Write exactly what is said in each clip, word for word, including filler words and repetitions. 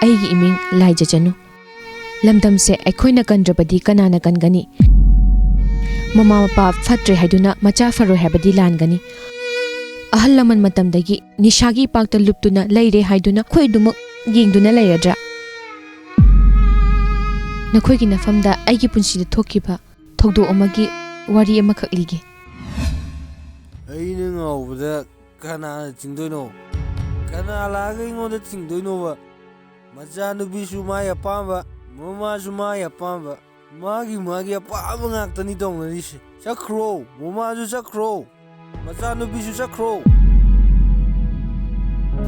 ꯑꯩꯒꯤ ꯏꯃꯤꯡ ꯂꯥꯏꯖꯆꯅꯨ꯫ ꯂꯝꯗꯝꯁꯦ ꯑꯩꯈꯣꯏꯅ ꯀꯟꯗ꯭ꯔꯕꯗꯤ ꯀꯅꯥꯅ ꯀꯟꯒꯅꯤ? ꯃꯃꯥ ꯃꯄꯥ ꯐꯠꯇ꯭ꯔꯦ ꯍꯥꯏꯗꯨꯅ ꯃꯆꯥ ꯐꯔꯣꯏ ꯍꯥꯏꯕꯗꯤ ꯂꯥꯟꯒꯅꯤ꯫ ꯑꯍꯜ ꯂꯃꯟ ꯃꯇꯝꯗꯒꯤ ꯅꯤꯁꯥꯒꯤ ꯏꯄꯥꯛꯇ ꯂꯨꯞꯇꯨꯅ ꯂꯩꯔꯦ ꯍꯥꯏꯗꯨꯅ ꯑꯩꯈꯣꯏ ꯑꯗꯨꯃꯛ ꯌꯦꯡꯗꯨꯅ ꯂꯩꯔꯗ꯭ꯔꯥ? ꯅꯈꯣꯏꯒꯤ ꯅꯐꯝꯗ ꯑꯩꯒꯤ ꯄꯨꯟꯁꯤꯗ ꯊꯣꯛꯈꯤꯕ ꯊꯧꯗꯣꯛ ꯑꯃꯒꯤ ꯋꯥꯔꯤ ꯑꯃꯈꯛ ꯂꯤꯒꯦ꯫ ꯑꯩꯅ ꯉꯥꯎꯕꯗ ꯀꯅꯥꯅ ꯆꯤꯡꯗꯣꯏꯅꯣ? ꯀꯅꯥ ꯂꯥꯛꯑꯒ ꯑꯩꯉꯣꯟꯗ ꯆꯤꯡꯗꯣꯏꯅꯣꯕ? ꯃꯆꯥꯅꯨꯄꯤꯁꯨ ꯃꯥꯒꯤ ꯑꯄꯥꯝꯕ, ꯃꯃꯥꯁꯨ ꯃꯥꯒꯤ ꯑꯄꯥꯝꯕ, ꯃꯥꯒꯤ ꯃꯥꯒꯤ ꯑꯄꯥꯝꯕ ꯉꯥꯛꯇꯅꯤ ꯇꯧꯅꯔꯤꯁꯦ꯫ ꯆꯠꯈ꯭ꯔꯣ, ꯃꯃꯥꯁꯨ ꯆꯠꯈ꯭ꯔꯣ, ꯃꯆꯥꯅꯨꯄꯤꯁꯨ ꯆꯠꯈ꯭ꯔꯣ꯫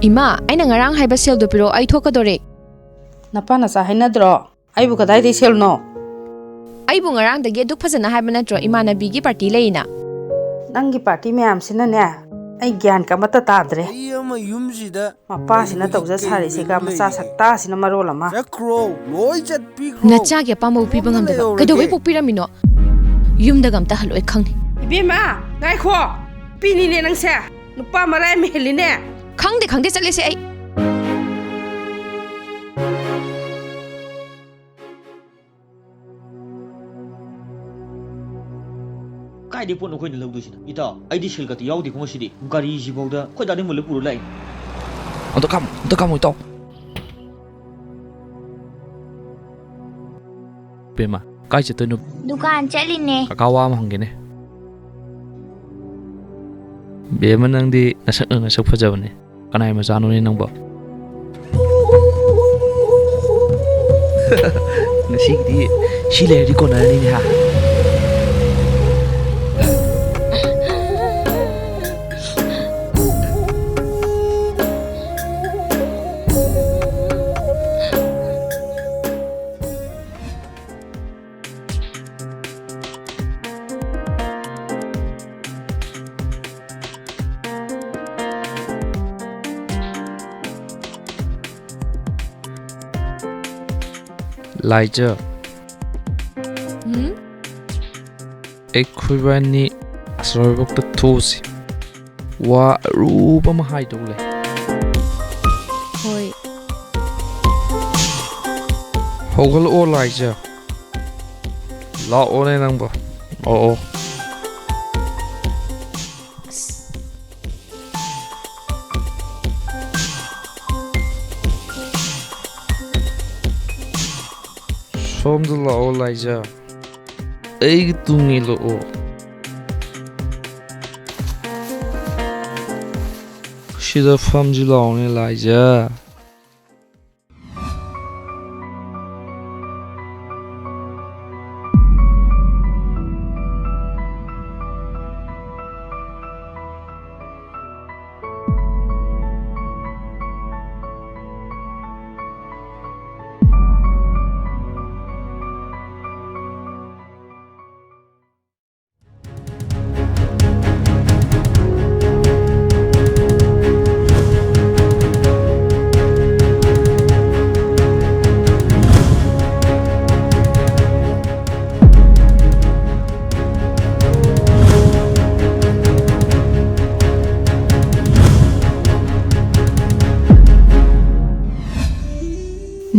ꯏꯃꯥ, ꯑꯩꯅ ꯉꯔꯥꯡ ꯍꯥꯏꯕ ꯁꯦꯜꯗꯣ ꯄꯤꯔꯛꯑꯣ, ꯑꯩ ꯊꯣꯛꯀꯗꯣꯔꯦ꯫ ꯅꯄꯥ ꯅꯆꯥ ꯍꯥꯏꯅꯗ꯭ꯔꯣ? ꯑꯩꯕꯨ ꯀꯗꯥꯏꯗꯩ ꯁꯦꯜꯅꯣ? ꯑꯩꯕꯨ ꯉꯔꯥꯡꯗꯒꯤ ꯑꯗꯨꯛ ꯐꯖꯅ ꯍꯥꯏꯕ ꯅꯠꯇ꯭ꯔꯣ, ꯏꯃꯥꯟꯅꯕꯤꯒꯤ ꯄꯥꯔꯇꯤ ꯂꯩꯅ? ꯅꯪꯒꯤ ꯄꯥꯔꯇꯤ ꯃꯌꯥꯝꯁꯤꯅꯅꯦ, ꯑꯩ ꯒ꯭ꯌꯥꯟ ꯑꯃꯠꯇ ꯇꯥꯗ꯭ꯔꯦ꯫ ꯑꯩ ꯑꯃ ꯌꯨꯝꯁꯤꯗ ꯃꯄꯥꯁꯤꯅ ꯂꯩꯕꯒꯤ ꯇꯧꯖ ꯀꯩ ꯁꯥꯔꯤꯁꯤꯒ value ꯃꯆꯥ ꯂꯩꯒꯦ? ꯁꯛꯇꯥꯁꯤꯅ ꯃꯔꯣꯜ ꯑꯃ꯫ ꯆꯠꯈ꯭ꯔꯣ, ꯂꯣꯏ ꯆꯠꯄꯤꯈ꯭ꯔꯣ꯫ ꯅꯆꯥꯒꯤ ꯑꯄꯥꯝꯕꯕꯨ ꯄꯤꯕ ꯌꯨꯝꯗ ꯉꯝꯗꯕ ꯂꯩꯍꯧꯔꯒꯦ꯫ ꯀꯩꯗꯧꯕꯩ ꯄꯣꯛꯄꯤꯔꯝꯃꯤꯅꯣ? ꯌꯨꯝꯗꯒ ꯑꯝꯇ ꯍꯜꯂꯣꯏ ꯈꯪꯅꯤ꯫ ꯏꯕꯦꯝꯃ, ꯉꯥꯏꯈꯣ꯫ ꯄꯤꯅꯤꯅꯦ ꯅꯪꯁꯦ꯫ ꯅꯨꯄꯥ ꯃꯔꯥꯏ ꯃꯍꯦꯜꯂꯤꯅꯦ꯫ ꯈꯪꯗꯦ, ꯈꯪꯗꯦ, ꯆꯠꯂꯁꯦ ꯑꯩ꯫ ꯀꯥꯏꯗꯩ ꯄꯣꯠꯅꯣ ꯑꯩꯈꯣꯏꯅ ꯂꯧꯗꯣꯏꯁꯤꯅ? ꯏꯇꯥꯎ, ꯑꯩꯗꯤ ꯁꯤꯜ ꯀꯠꯇ ꯌꯥꯎꯗꯦꯀꯣ ꯉꯁꯤꯗꯤ꯫ ꯒꯥꯔꯤꯁꯤꯐꯥꯎꯗ ꯑꯩꯈꯣꯏ ꯗꯥꯗꯤ ꯃꯨꯜꯂ ꯄꯨꯔ ꯂꯥꯛꯏ꯫ ꯑꯝꯇ ꯈꯥꯝꯃꯣ, ꯑꯝꯇ ꯈꯥꯝꯃꯣ, ꯏꯇꯥꯎ꯫ ꯄꯦꯃ, ꯀꯥꯏ ꯆꯠꯇꯣꯏꯅꯣ? ꯗꯨꯀꯥꯟ ꯆꯠꯂꯤꯅꯦ꯫ ꯀꯀꯥ ꯋꯥ ꯑꯃ ꯍꯪꯒꯦꯅꯦ꯫ ꯕꯦꯝꯃ, ꯅꯪꯗꯤ ꯅꯁꯛꯅ ꯅꯁꯛ ꯐꯖꯕꯅꯦ꯫ ꯀꯅꯥꯏ ꯃꯆꯥꯅꯣꯅꯦ ꯅꯪꯕꯣ? ꯉꯁꯤꯒꯤꯗꯤ ꯁꯤ ꯂꯩꯔꯗꯤ ꯀꯣꯟꯅꯔꯅꯤꯅꯦ, ꯍꯥ? ꯂꯥꯏꯖ꯫ ꯎꯝ? ꯑꯩꯈꯣꯏꯕꯥꯅꯤ ꯑꯁꯣꯏꯕꯛꯇ ꯊꯣꯛꯎꯁꯤ꯫ ꯋꯥ ꯑꯔꯨꯕ ꯑꯃ ꯍꯥꯏꯗꯧ ꯂꯩ꯫ ꯍꯣꯏ꯫ ꯍꯧꯒꯠꯂꯛꯑꯣ ꯂꯥꯏꯖ꯫ ꯂꯥꯛꯑꯣꯅꯦ ꯅꯪꯕꯣ꯫ ꯑꯣ, ꯑꯣ꯫ ꯁꯣꯝꯗ ꯂꯥꯛꯑꯣ ꯂꯥꯏꯖ꯫ ꯑꯩꯒꯤ ꯇꯨꯡ ꯏꯜꯂꯛꯑꯣ꯫ ꯁꯤꯗ ꯐꯝꯁꯤ ꯂꯥꯛꯑꯣꯅꯦ ꯂꯥꯏꯖ꯫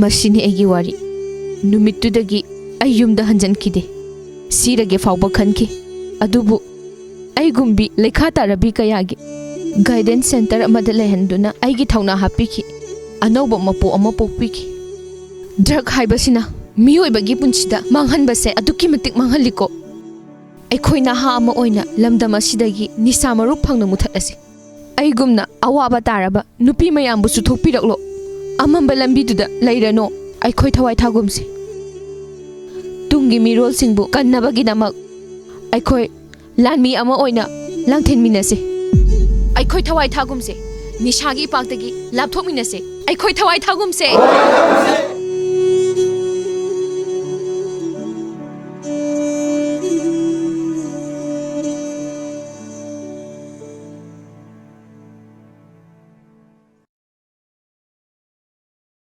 ꯃꯁꯤꯅꯤ ꯑꯩꯒꯤ ꯋꯥꯔꯤ꯫ ꯅꯨꯃꯤꯠꯇꯨꯗꯒꯤ ꯑꯩ ꯌꯨꯝꯗ ꯍꯟꯖꯟꯈꯤꯗꯦ꯫ ꯁꯤꯔꯒꯦ ꯐꯥꯎꯕ ꯈꯟꯈꯤ꯫ ꯑꯗꯨꯕꯨ ꯑꯩꯒꯨꯝꯕꯤ ꯂꯩꯈꯥ ꯇꯥꯔꯕꯤ ꯀꯌꯥꯒꯤ guidance centre ꯑꯃꯗ ꯂꯩꯍꯟꯗꯨꯅ ꯑꯩꯒꯤ ꯊꯧꯅꯥ ꯍꯥꯞꯄꯤꯈꯤ꯫ ꯑꯅꯧꯕ ꯃꯄꯣ ꯑꯃ ꯄꯣꯛꯄꯤꯈꯤ꯫ Drug ꯍꯥꯏꯕꯁꯤꯅ ꯃꯤꯑꯣꯏꯕꯒꯤ ꯄꯨꯟꯁꯤꯗ ꯃꯥꯡꯍꯟꯕꯁꯦ ꯑꯗꯨꯛꯀꯤ ꯃꯇꯤꯛ ꯃꯥꯡꯍꯜꯂꯤꯀꯣ꯫ ꯑꯩꯈꯣꯏ ꯅꯍꯥ ꯑꯃ ꯑꯣꯏꯅ ꯂꯝꯗꯝ ꯑꯁꯤꯗꯒꯤ ꯅꯤꯁꯥ ꯃꯔꯨ ꯐꯪꯅ ꯃꯨꯊꯠꯂꯁꯤ꯫ ꯑꯩꯒꯨꯝꯅ ꯑꯋꯥꯕ ꯇꯥꯔꯕ ꯅꯨꯄꯤ ꯃꯌꯥꯝꯕꯨ ꯆꯨꯊꯣꯛꯄꯤꯔꯛꯂꯣ꯫ ꯑꯃꯝꯕ ꯂꯝꯕꯤꯗꯨꯗ ꯂꯩꯔꯅꯣ꯫ ꯑꯩꯈꯣꯏ ꯊꯋꯥꯏ ꯊꯥꯒꯨꯝꯁꯤ꯫ ꯇꯨꯡꯒꯤ ꯃꯤꯔꯣꯜꯁꯤꯡꯕꯨ ꯀꯟꯅꯕꯒꯤꯗꯃꯛ ꯑꯩꯈꯣꯏ ꯂꯥꯟꯃꯤ ꯑꯃ ꯑꯣꯏꯅ ꯂꯥꯡꯊꯦꯟꯃꯤꯟꯅꯁꯤ꯫ ꯑꯩꯈꯣꯏ ꯊꯋꯥꯏ ꯊꯥꯒꯨꯝꯁꯦ꯫ ꯅꯤꯁꯥꯒꯤ ꯏꯄꯥꯛꯇꯒꯤ ꯂꯥꯞꯊꯣꯛꯃꯤꯟꯅꯁꯦ꯫ ꯑꯩꯈꯣꯏ ꯊꯋꯥꯏ ꯊꯥꯒꯨꯝꯁꯦ꯫